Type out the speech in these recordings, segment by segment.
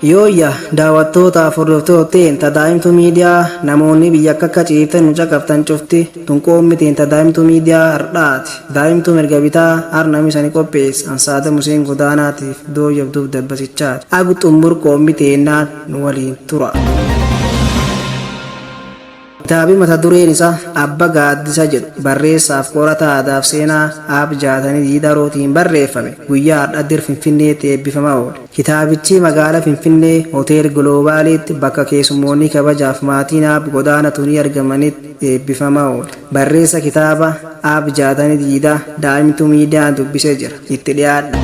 Yooyya daawwattootaaf hordoftoota ta'een Tadaa'imtuu Miidiyaa, namoonni biyya akka akka ciiftan nu caqabtan cufti tunqoommiteen Tadaa'imtuu Miidiyaa hardhaati. Daa'imtuu mirga bitaa harnami sani qopheesse Ansaada Museen Godaanaatiif dooyyabduuf dabbasichaati. Agu xumbur qoommiteenaan nu waliin tura. Kitaabi mata dureen isaa Abba Gaaddisa jedhu barreessaaf qorataa aadaaf seenaa Aab Jaatanii Diidarootiin barreeffame guyyaa har'a dir Finfinneetti eebbifamaa oole. Kitaabichi magaala Finfinnee Hotel Gloobaaliitti bakka keessummoonni kabajaaf maatiin Aab Godaana Tunii argamanitti eebbifamaa oole. Barreessa kitaaba Aab Jaatanii Diidaa Daa'imtuu Miidiyaan dubbisee jira. Itti dhiyaadha.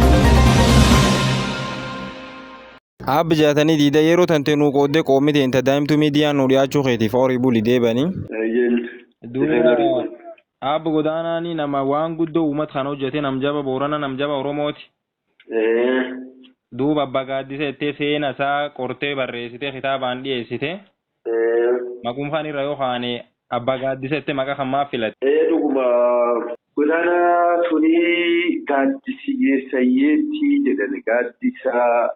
Aabbi Jaatanii Diida, yeroo tante nuu qooddee qoommi teenta Daa'imtuu Miidiyaan nuu dhiyaachuu keetiif horii buli deebanii. Duuba Aabbi Godaanaanii nama waan guddoo uummata kana hojjete, nam jaba Boorana, nam jaba Oromooti. Duuba Abbaa Gaaddisa jettee seena isaa qortee barreessitee kitaabaan dhiyeessite. Maqum kan irra yoo kaane, Abbaa Gaaddisa jettee maqaa kan maaf filatte? Dhuguma, Godaana Tunii gaaddisi yeessayyeetti jedhan. Gaaddisa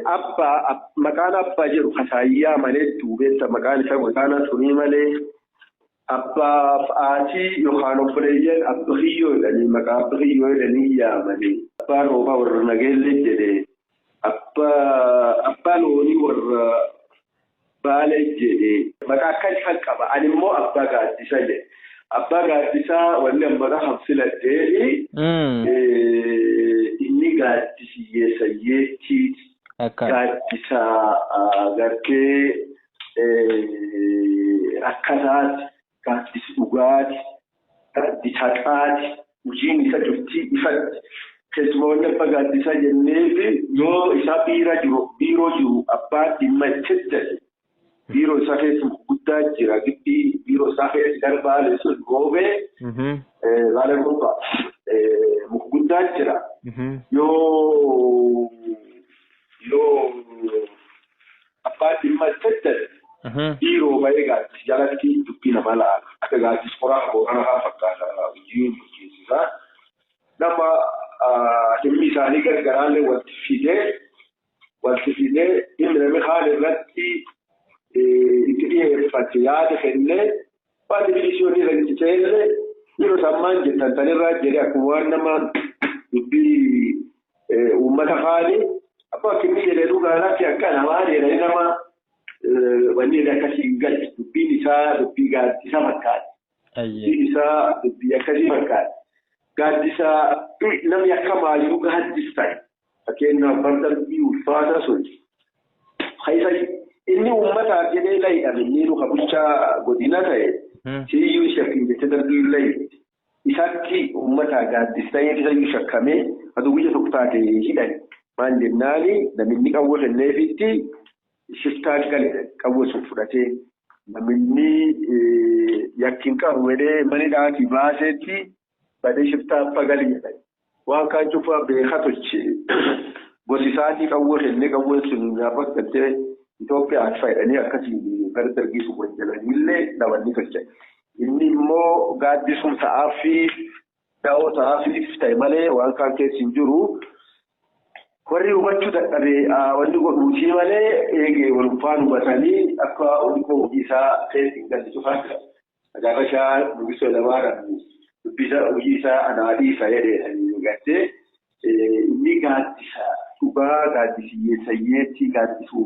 abbaa, maqaan abbaa jedhu kasaayyaa malee duubeessa maqaan isaa Godaana Tunii malee abbaaf aatii yookaan obboleeyyan abba kiyyoo jedhanii, maqaa abba kiyyoo jedhanii yaamanii. Abbaan roobaa warra Nageellee jedhe, abbaa loonii warra Baalee jedhe, maqaa akkas kan qaba. Ani immoo Abbaa Gaaddisa jedhe. Abbaa Gaaddisaa wanni an maqaa kan filadheefi inni gaaddisi hiyyeessayyeettiiti. Gaaddisa gartee rakkataati, gaaddisi dhugaati, gaaddisa haqaati, hojiin isa cuftii ifatti. Keessumaa wanni Abbaa Gaaddisaa jenneefi yoo isaa biira jiru, biiroo jiru, abbaan dhimma itti hojjete biiroo isaa keessa muka guddaa jira. Gibbii biiroo isaa keessa gara Baalee sun Roobee, Baalee Roobaa, muka guddaa jira. Yoo abbaan dhimma itti hojjete biiroo bahee gaaddisa jalatti dubbii nama laala. Akka gaaddisa qoraa Boorana fa'aa fakkaata hojiin bulchiinsisaa. Nama dhimmi isaanii gargaraallee walitti fidee dhimmi namni kaan irratti itti dhiyeeffate yaada kennee, waan diviisiyoonii irra citeellee yeroo sammaan jettan tanirraa jedhee, akkuma waan nama dubbii uummata kaanii abbaa kinni jedhee dhugaa lafti akka namaa jedhanii, nama wanni akkasii hin galchu. Dubbiin isaa dubbii gaaddisa fakkaata. Dubbiin isaa dubbii akkasii fakkaata. Gaaddisa namni akka maayyuu gaaddis ta'e, fakkeenyaaf bar darbii ulfaata sun keessa inni uummataaf jedhee layidhame, inni nu bulchaa godina ta'e siyyuu shakkiin jecha darbii layi isatti uummataa gaaddis ta'ee isayyuu shakkamee aduu guyya tokko taate hidhan. Maal jennaani, namni qawwee kenneefitti shiftaan gale, qawwee sun fudhatee, namni yakkin qabu jedhee mani dhaatii baaseetti badee shiftaa abba gali jedhan. Waan kaan cufaa beeka tolche, gosi isaatii qawwee kennee, qawween sun gaafa galtee Itoophiyaaf fayyadanii akkasiin bara dargii sun wanjalaniillee namanni tolche. Inni immoo gaaddisuun ta'aafi da'oo ta'aafiif ta'e malee waan kaan keessa hin jiru. Warri hubachuu dadhabe wanni godhuutii malee eegee walfaan hubatanii akka hojii isaa keessa hin galle cufaa gaafa isaa Nugisoo Lamaadhaan dubbisa hojii isaa anaadhiisa jedhee gartee inni gaaddisa dhugaa, gaaddisi hiyyeessayyeetti, gaaddisa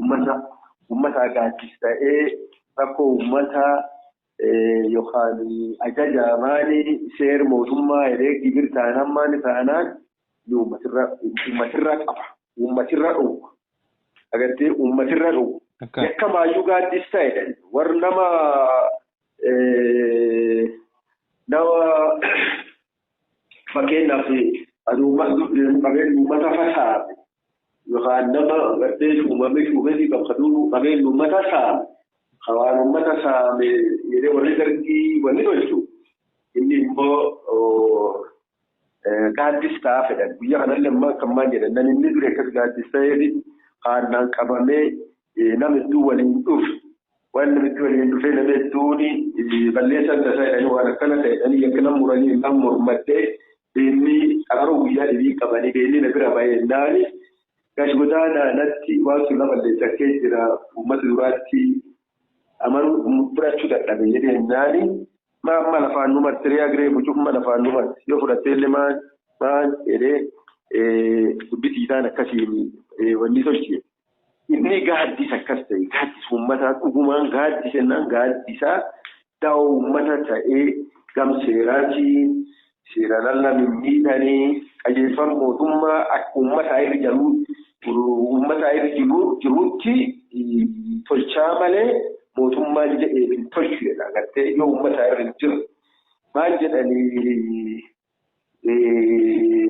uummataa, gaaddis ta'ee rakkoo uummataa yookaan ajaja maali seera mootummaa jedhee gibir taanaan maali taanaan uummatirra qaba, uummatirra dhowwa, agartee, uummatirra dhowwa. Yakka maayyuu gaaddis ta'edha warri nama fakkeenyaaf qabeenya uummata fasaame yookaan nama gartee shuumame shuumee qabu, qabeenya uummata saame, waan uummata saame jedhee warri dargii wanni tolchu, inni immoo gaaddis ta'aa fedhan. Guyyaa kanallee ammaa akka ammaan jedhan, namni inni dure akkas gaaddis ta'eefi haannaan qabamee nama hedduu waliin dhufe, waan namitti waliin dhufee nama hedduun balleessan tasaa jedhanii, waan akkana ta'e jedhanii yakka nama muranii nama mormattee, beelli qararoo guyyaa dhibii qabanii beelli na bira bahee naani. Gaash Godaanaa natti waan sun lafa leessakkee jira uummata duraatti amanuu fudhachuu dadhabe jedhee naani maamma lafaan nu marti ree agree bucumma lafaan nu marti yoo fudhattee illee maan maan jedhee dubbitii isaan akkasiin wanni tolche. Inni gaaddisa akkas ta'e gaaddisa uummataa dhugumaan gaaddisa jennaan gaaddisaa daa'oo uummata ta'ee gam seeraatiin seeraan ala mimmiidhanii qajeelfama mootummaa akka uummataa irra jiru uummataa irra jirutti tolchaa malee mootummaan jedhee hin tolchu jedha agartee yoo uummataa irra hin jiru. Maal jedhanii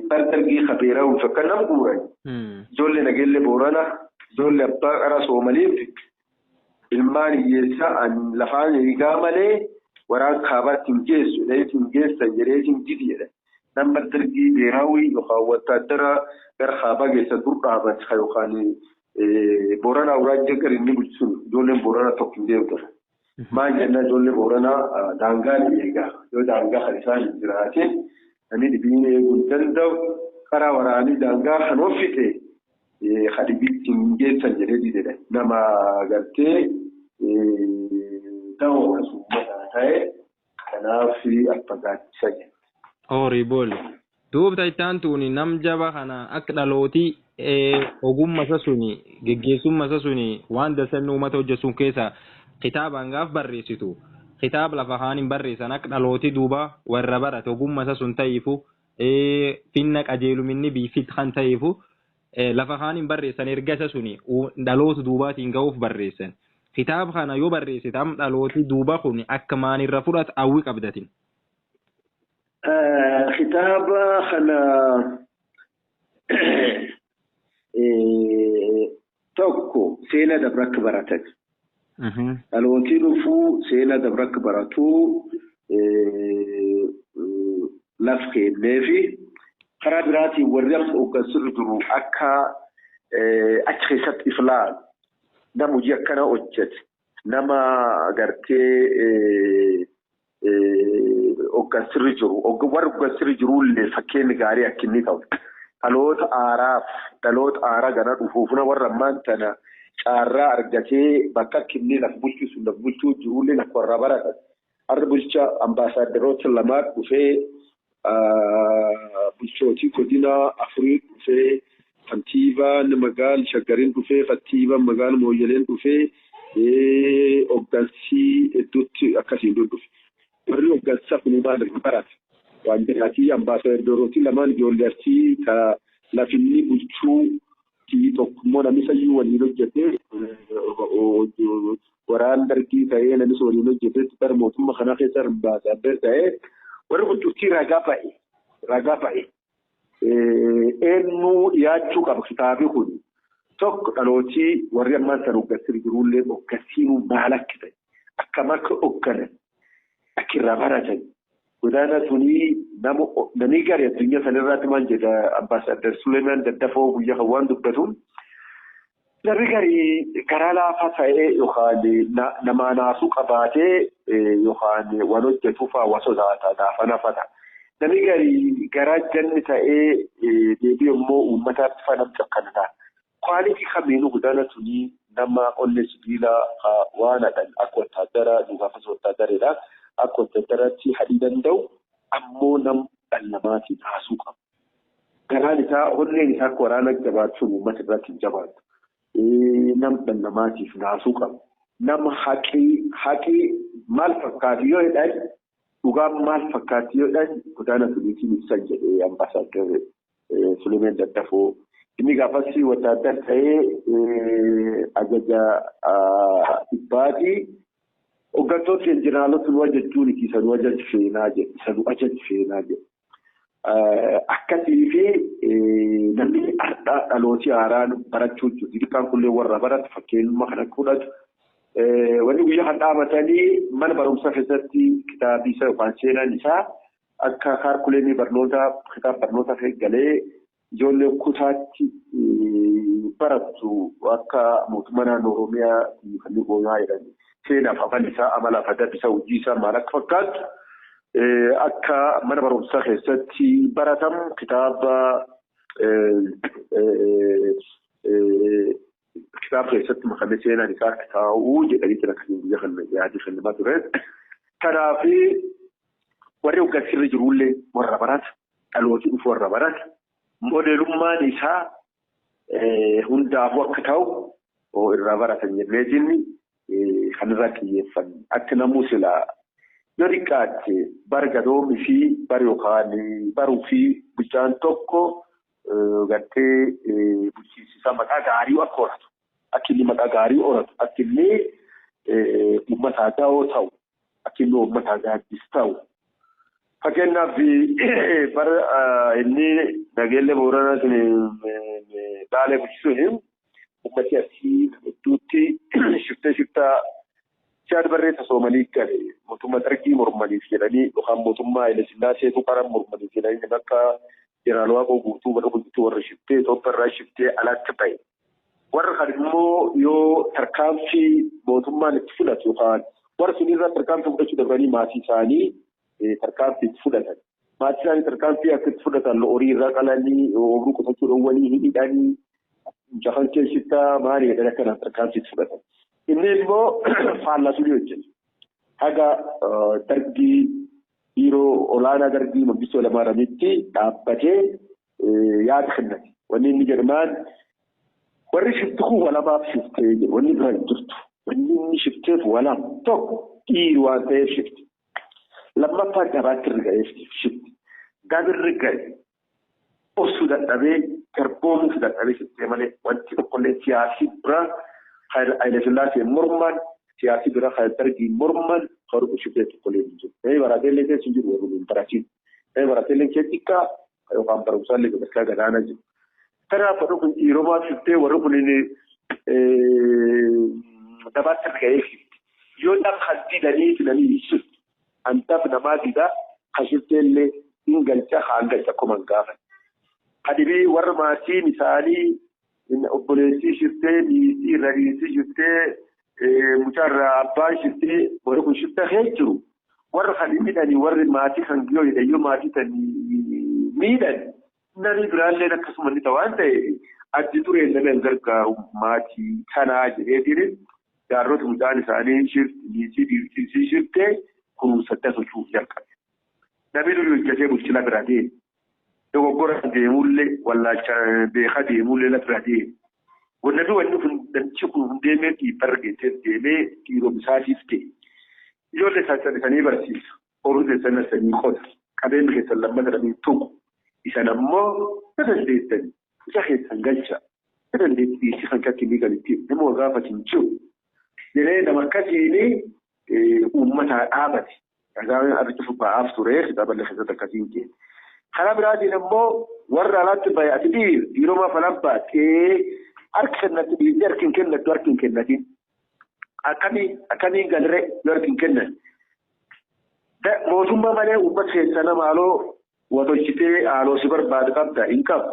bardargii kabeeraa akka nama guuran. Ijoollee nageellee Booranaa ijoollee abbaa qara Soomaliif ilmaan hiyyeessaa lafaan eegaa malee waraan kaabaatti hin geessu hin geessan jedhee hin didi jedha. Nama dargii beeraawii yookaan wattaaddara gara kaabaa geessan dur dhaabate yookaan Booranaa awuraajja gara inni bulchuun ijoolleen Booranaa tokko hin deemtu. Maal jennaan ijoollee Booranaa daangaa ni eegaa yoo daangaa kan isaan hin jiraatin namni dhibiin eeguu hin danda'u karaa waraanii daangaa kan offite hadibitti hin geessan jedhee didedha. Nama gartee da'oo akkasuma ta'e kanaaf akka gaaddisa jedha. Horii boole. Duubta ittaan tuuni nam jaba kana akka dhalootii ogummaa isa suni geggeessummaa isa suni waan dasanni uummata hojjetuun keessa kitaabaan gaaf barreessitu kitaaba lafa kaan hin barreessan akka dhalootii duuba warra barate ogummaa isa sun ta'iifu finna qajeeluminni biifit kan ta'iifu lafa kaan hin barreessan erga isa suni dhaloota duubaatiin ga'uuf barreessan. Kitaaba kana yoo barreessite amma dhalootii duuba kun akka maanirra fudhatu hawwii qabdatin. Kitaaba kana tokko seenaa dabra akka baratan. Dhalootii dhufuu seenaa dabra akka baratuu laf kennee fi karaa biraatiin warri amma hooggansuun jiru akka achi keessatti iflaan nama hojii akkana hojjete nama gartee hooggansirri jiru warri hooggansirri jirullee fakkeenya gaarii akka inni ta'u dhaloota aaraaf dhaloota aaraa gana dhufuuf warra ammaan tana caarraa argatee bakka akka inni laf bulchisu laf bulchuu jirullee akka warra baratan har'a bulchaa ambaasaadarroota lamaa dhufee bulchootii godina afurii dhufee kantiibaan magaala Shaggariin dhufee kantiibaan magaala Mooyyeleen dhufee hooggansii hedduutti akkasiin dhufe. Warri hooggansa kun maal barate? Waan jedhaatii ambaasaadarootii lamaan ijoollee arsii ka lafinni bulchuu tokkummoo namni sayyuu waliin hojjetee waraan dargii ta'ee namni waliin hojjetee bara mootummaa kanaa keessa ambaasaaddar ta'ee warri kun turtii ragaa ba'e. Eenyuu dhiyaachuu qaba kitaabni kun tokko dhalootii warri ammaan sana hooggansirri jirullee hooggansiinuu maal akka ta'e akkam akka hoogganan akka irraa baratan godaana sunii namni gaarii addunyaa sanarraatti maal jedha ambaasaaddar Suleemaan Daddafoo guyyaa kan waan dubbatuun namni gaarii karaa laafaa ta'ee yookaan nama naasuu qabaatee yookaan waan hojjetuuf hawaasa sodaata gaafa nafata. Namni gaarii garaa janni ta'ee deebi'ee immoo uummataatti fanamtu akkana ta'a. Kwaalitii kamiinuu godaana sunii nama onnee sibiilaa waan hadhan akka wattaaddaraa dhugaafas wattaaddareedha. Akka wattaaddaratti hadhii danda'u ammoo nama dhala namaatiin haasuu qaba. Garaan isaa onneen isaa akka waraana jabaachuun uummata irratti hin jabaatu. Nama dhala namaatiif naasuu qaba. Nama haqii maal fakkaatu yoo jedhan dhugaan maal fakkaatti yoo jedhan godaana suniitiin ibsan jedhee ambaasaaddar Suleemaan Daddafoo. Inni gaafas wattaaddar ta'ee ajaja dhibbaatii. Hooggantoota jeneraaloota nu ajajuun isa nu ajaju feenaa jedhe. Isa nu ajaju feenaa jedhe. Akkasii fi namni har'a dhalootii haaraan barachuu jiru. Xixiqqaan kunillee warra baratu fakkeenyummaa kana fudhatu. Wanni guyyaa kan dhaabatanii mana barumsaa keessatti kitaabni isaa yookaan seenaan isaa akka kaarkuleemii barnootaa kitaaba barnootaa galee ijoollee kutaatti barattu akka mootummaa naannoo Oromiyaa kan goonaa jedhani. Seenaaf afaan isaa amala adda isaa hojii isaa maal akka fakkaatu akka mana barumsaa keessatti baratamu kitaaba Kitaaba keessatti makamee seenaan isaa akka taa'uu jedhanii akkasiin biyya kana yaadii kennamaa ture. Kanaaf warri hoggansi irra jirullee warra barata dhalooti dhufu warra barata modeelummaan isaa hundaafuu akka ta'u irraa baratan jenneetiin kan irraa xiyyeeffanne akka namuu silaa yoo xiqqaatte bara gadoomii fi bara yookaan baruu fi bulchaan tokko gartee bulchiinsi maqaa gaarii akka horatu akka inni maqaa gaarii horatu akka inni uummataa ga'oo ta'u akka inni uummataa gaaddis ta'u. Fakkeenyaaf bara inni nageellee Booranaa Baalee bulchisuun uummati asii hedduutti shiftee shiftaa siyaasa barreessa Soomalii gale mootummaa Dargii mormaniif jedhanii yookaan mootummaa Haile Sillaaseetu qara mormaniif jedhanii bakka Jeneraal Waaqoo Guutuu warra bulchituu warra shiftee Itoophiyaa irraa shiftee alatti ba'e. Warra kan immoo yoo tarkaanfii mootummaan itti fudhatu yookaan warra sunirraa tarkaanfii fudhachuu dabranii maatii isaanii tarkaanfii itti fudhatan. Maatii isaanii tarkaanfii akka itti fudhatan horii irraa qalanii oomishu qotachuu dhoowwanii hidhanii jahan keessittaa maali jedhanii akkanaan tarkaanfii itti fudhatan. Inni immoo faallaa ni hojjeta. Haga Dargii biiroo olaanaa Dargii Mangistuu Hayilamaariyaamitti dhaabbatee yaada kennate. Wanni inni jedhamaan warri shifti kun walamaaf shiftee jedhu wanni bira hin jirtu. Wanni inni shifteef walama tokko dhiiri waan ta'eef shifte. Lammaffaa gabaatti irra ga'eef shifte. Gabirri ga'e obsuu dadhabee garboomuuf dadhabee shiftee malee wanti tokkollee siyaasii bira Haile Sillaasee morman siyaasii bira Dargii morman warri shiftee tokkollee hin jiru. Namni barateellee keessa hin jiru warri hin baratiin. Namni barateellee keessa xiqqaa yookaan barumsaallee sadarkaa gadaanaa jiru. Kanaaf warri kun dhiiromaa shiftee warri kun gabaatti irra ga'ee shifte. Yoo dhaaf kan didanii filanii shifte. Antaaf namaa didaa kan shifteellee hin galcha haan galcha akkuma hin gaafan. Adibii warra maatiin isaanii obboleessii shiftee niitii irra niitii shiftee mucaarraa abbaan shiftee warri kun shifta kee jiru. Warra kan miidhanii warri maatii kan giyoo jedhan yoo maatii kan miidhan namni biraallee akkasuma ni ta'a waan ta'eef addi dureen nama hin gargaaru maatii kanaa jedheetiin jaarrota mucaan isaanii niitii dhiirtii shiftee kunuunsattee socho'uuf jalqabe. Namni durii hojjetee bulchina bira deeme. Dogoggora deemullee wallaalcha beekaa deemullee lafa bira deeme. Wanni wanni kun danchi kun hundeemee dhiibbarra geessee deemee dhiiromsaatiif ta'e. Ijoollee isaanii barsiisa. Oomisha keessan sanyii qota. Qabeenya keessan lammata dhabee tuqu. Isan ammoo na dandeessanii ija keessan galcha. Na dandeettii kan kakki galitti nama gaafatin jiru. Jedhee nama akkasiin uummataa dhaabate. Dhagaan argachuuf ba'aaf ture kitaaba keessatti akkasiin kenne. Karaa biraatiin immoo warra alaatti bahe ati dhiir dhiiromaa falan baatee harka kennatti dhiirri harki hin kennattu harki hin kennatin. Akkamiin galree yoo harki hin kennan. Mootummaa malee uummata keessa nama haaloo watolchitee haaloo si barbaadu qabda hin qabu.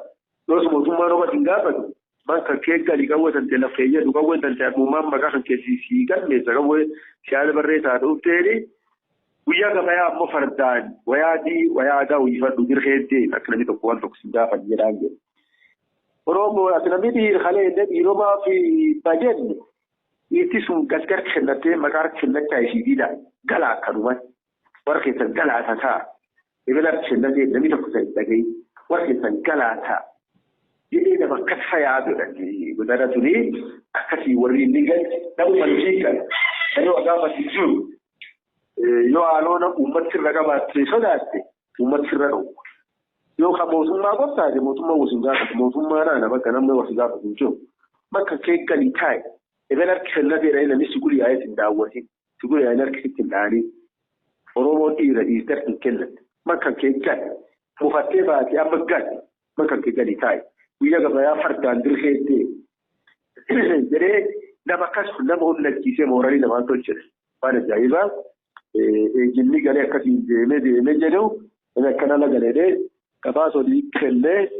Yoos mootummaan homa hin gaafatu. Bakka kee galii qawwatan ta'e lafa keeyyadu qawwatan ta'e uumaan maqaa kan keessi sii galmeessa qawwee siyaasa barreessaa dhufteeni guyyaa gabayaa ammoo fardaan wayaa adii wayaa aadaa uwwifadhu dirqee deema akka namni tokko waan tokko si gaafan jedhaan jedhu. Oromoo ati namni dhiira kalee inni dhiiromaa fi bajenni itti sun gargar kennattee maqaa kennachaa ishii diida galaa akkanumaan warra keessan galaa ta'a. Ebela kennatee namni tokko isa dhagahi warra keessan galaa ta'a. Jedhee nama akkas fayyaadudha. Godana tuni akkasii warri inni galche nama falmii gala. Namni gaafatu jiru yoo haaloona uummata sirra qabaatte sodaatte uummata sirra dhowwa. Yoo kan mootummaa qoftaate mootummaa wasiin gaafatu mootummaa naana bakka namni wasi gaafatu jiru. Bakka kee galii taa'e ebela harki kennateedha namni si guli yaa'ee hin daawwatin si guli yaa'ee harki sitti hin dhaanin. Oromoon dhiira dhiirte harki hin kennan bakka kee gali mufattee baatee amma gali bakka kee galii taa'e. Guyyaa gabayaa fardaan dirqee deeme jedhee nama akkas nama onnachiisee mooralii namaan tolchine waan ajaa'ibaa eeginni galee akkasiin deemee deemee jedhu inni akkana lagalee gabaasa olii kennee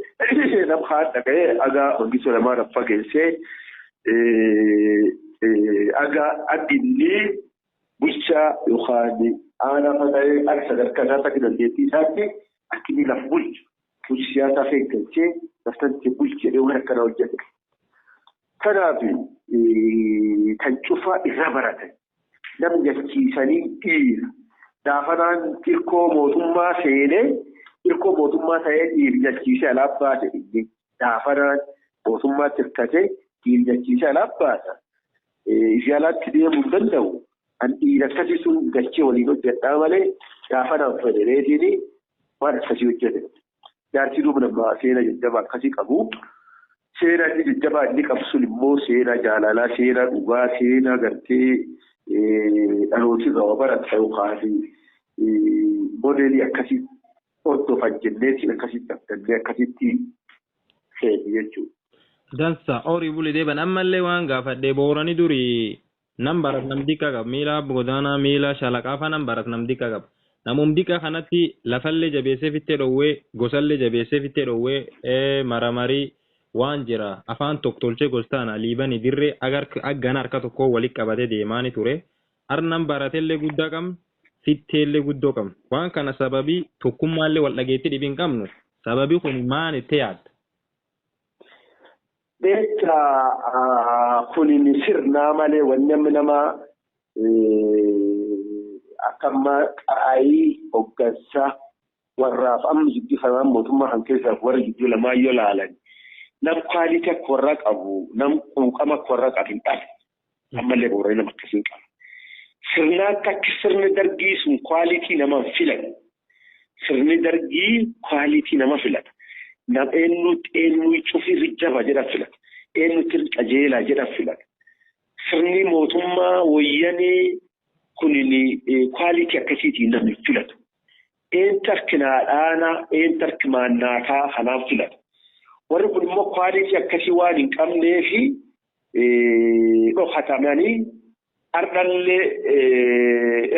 nama haan dhaga'ee aga Mangistuu Hayilamaariyaam fageessee aga addinni bulchaa yookaan aanaa ta'ee akka sadarkaa isaatti akka dandeettii isaatti akka inni lafa bulchu. Bulchi siyaasaa feeggalchee laftanti bulchi jedhee waan akkana hojjete. Kanaaf kan cufaa irra baratan nam jalchiisanii dhiira. Daafanaan tirkoo mootummaa seenee tirkoo mootummaa ta'ee dhiirri jalchiisee alaa baase inni daafanaan mootummaa tirkatee dhiirri jalchiisee alaa baasa. Ishee alaatti deemuu hin danda'u. Kan dhiira akkasii sun galchee waliin hojjedhaa malee daafanaan federeetiin waan akkasii hojjete. Jaarsi duuba nama seenaa jajjabaa akkasii qabu. Seenaa inni jajjabaa inni qabu sun immoo seenaa jaalalaa, seenaa dhugaa, seenaa gartee dhalooti irraa barata yookaan modeelii akkasii hordofan jenneetiin akkasitti abdannee akkasitti seeni jechuudha. Dansa horii bulee deeban ammallee waan gaafadhe boorani durii nam barat nam diqqa qaba miila godaanaa miila shalaqaa fa nam barat nam diqqa qaba. Namum diqqa kanatti lafallee jabeessee fittee dhoowwee gosallee jabeessee fittee dhoowwee maramarii waan jira afaan tokko tolchee gostaana liibanii dirree aggana harka tokko walitti qabatee deemaani ture. Arnam baratellee guddaa qabnu fitteellee guddoo qabnu waan kana sababii tokkummaallee wal dhageetti dhibiin qabnu sababii kun maan itti yaadda? Beekta kunin sirnaa malee wanni namni nama akka ammaa qaayii hoggansaa warraaf amma jiddifamaan mootummaa kan keessaa warra jidduu lamaa yoo laalan nam kwaalitii akka warraa qabu nam quuqama akka warraa qabu hin dhabe ammallee booree nama akkasii qaba. Sirnaatti akka sirni dargii sun kwaalitii nama filata. Sirni dargii kwaalitii nama filata. Nam eenyutti eenyu cufirri jaba jedha filata. Eenyutti qajeelaa jedha filata. Sirni mootummaa wayyanee kunin kwaalitii akkasiitiin namni filatu. Eenyu harkinaadhaanaa eenyu harkimaannaataa kanaaf filata. Warri kun immoo kwaalitii akkasii waan hin qabnee fi dhokatamanii ardhallee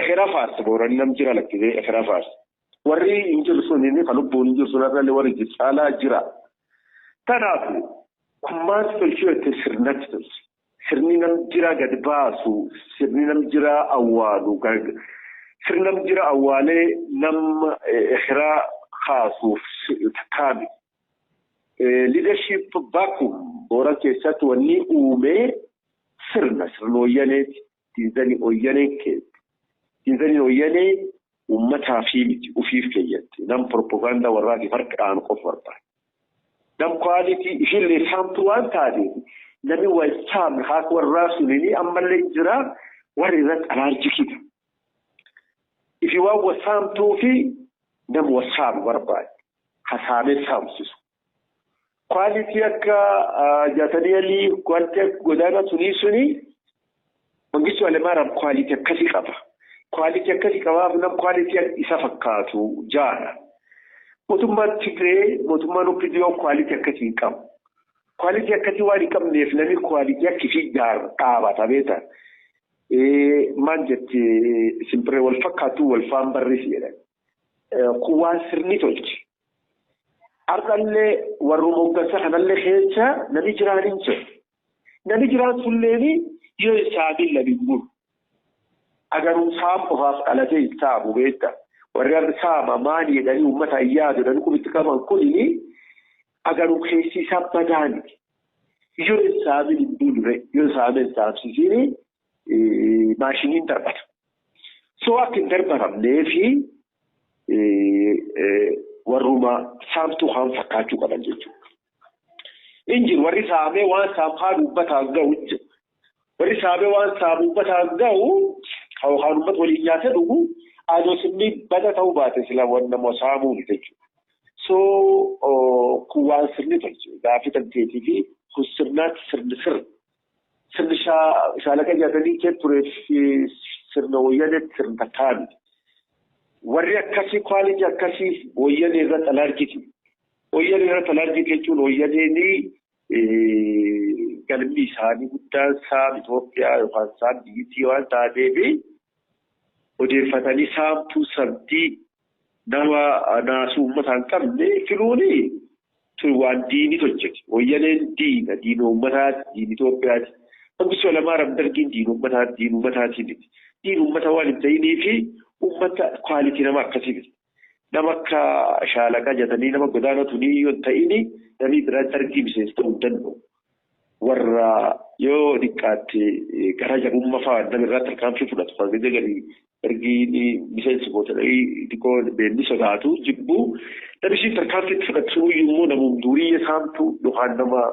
ekeraa faarsa booranni nam jira lakkisee ekeraa faarsa. Warri hin jiru sun inni kan lubbuun hin jiru sun ardhallee warri jiru caalaa jira. Kanaaf kun maal tolchuu jettee sirnatti tolche. Sirni nam jira gad baasu, sirni nam jira awwaalu, sirni nam jira awwaalee nam ekeraa kaasuuf takkaami. Leadership vacuum boora keessatti wanni uumee sirna sirna wayyaneeti. Diinzanii wayyanee keetti. Diinzanii wayyanee uummataa fi miti ofiif keeyyatti. Nam propagaandaa warraatiif harka dhaanu qofa barbaada. Nam kwaalitii ishillee saamtuu waan taateef namni wal saamne haaka warraa sunini ammallee jira warri irratti alaarjikidha. Ifi waan wal saamtuu fi nam wal saamu barbaada. Hasaamee saamsisu. Kwaalitii akka jaatanii alii kwaalitii akka godaanaa sunii suni Mangistuu Hayilemaariyaam kwaalitii akkasii qaba. Kwaalitii akkasii qabaaf nam kwaalitii isa fakkaatu jaala. Mootummaan Tigree mootummaan OPDO kwaalitii akkasii hin qabu. Kwaalitii akkasii waan hin qabneef namni kwaalitii akkasii dhaabata beektaa. Maal jette simbirree wal fakkaatu wal faan barreessi jedhan. Kun waan sirni tolche. Har'allee warruma hoggansa kanallee keessa namni jiraan hin jiru. Namni jiraan sulleeni yoo isaatiin lamin bulu. Agaruu saam qofaaf dhalatee hin saamu beektaa. Warri har'a saama maali jedhanii uummata ayyaadu jedhanii qubitti qaban kunini agaruu keessi isaa badaaniti. Yoo isaatiin hin bulure yoo isaatiin hin saamsisiin maashiniin darbata. So akka hin darbatamnee fi warruma saamtuu haan fakkaachuu qaban jechuudha. Injil warri saamee waan saam haan uummataan ga'u jira. Warri saamee waan saamu uummataan ga'u haan uummata waliin nyaatee dhugu adoo sirni bada ta'uu baate sila waan nama saamuun jechuudha. So kun waan sirni tolche gaafii tanteetii fi kun sirnaatti sirni sirna. Sirni shaalaqa jaatanii kee tureef sirna wayyaneetti sirna takkaamiti. Warri akkasii kwaalitii akkasii wayyanee irratti alaarjiti. Wayyanee irratti alaarjiti jechuun wayyaneen galmi isaanii guddaan saam Itoophiyaa yookaan saam biyyittii waan taateef odeeffatanii saamtuu sabdii nama naasuu uummata hin qabne filuuni tun waan diini tolchete. Wayyaneen diina diina uummataati diina Itoophiyaati. Mangistuu Hayilemaariyaam dargiin diina uummataati diina uummataatii miti. Diina uummata waan hin ta'inii fi uummata kwaalitii nama akkasii miti. Nama akka shaalaqaa jedhanii nama godaana tunii yoo hin ta'ini namni biraa dargii miseensa ta'uu hin danda'u. Warra yoo xiqqaatte gara jabummaa fa'aa nama irraa tarkaanfii fudhatu kan gadi ergi miseensi gootadhee xiqqoo beenni sodaatu jibbu namni isheen tarkaanfii fudhatu immoo namum duriyyee saamtu yookaan nama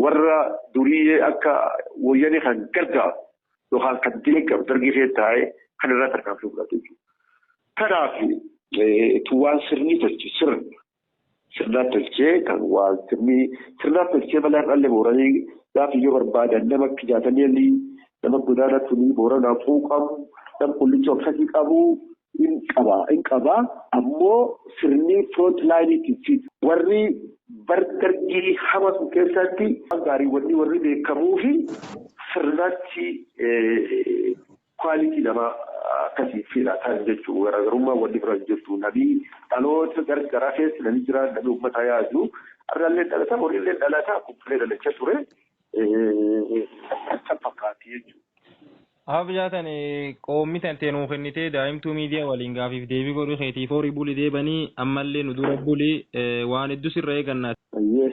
warra duriyyee akka wayyanee kan gargaaru yookaan kan dileeggamu dargii ishee taa'ee kan irraa tarkaanfii fudhatu jechuudha. Kanaaf waan sirni tolche sirna sirnaan tolchee kan waan sirni sirnaan tolchee malee har'allee booranii gaafa yoo barbaadan nama akka jaatanii nama godaana tunii booranaa quuqamu nama qullicha akkasii qabu in qaba in qaba ammoo sirni front laayiniitiin fiitu warri dargii hama sun keessatti gaariiwwan warri beekamuu fi sirnaatti kwaalitii namaa akkasii filataan jechuudha. Garaagarummaa wanni biraan jirtu namni dhaloota gargaraa keessa namni jira namni uummata yaadu har'allee dhalata horiillee dhalata kumpilee dhalachaa ture kan fakkaati jechuudha. Haaf jaatan qoomni tantee nuu kennitee daa'imtuu miidiyaa waliin gaafiif deebii godhu keetiif horii bulii deebanii ammallee nu dura bulii waan hedduu sirra eegannaa. Ayyee.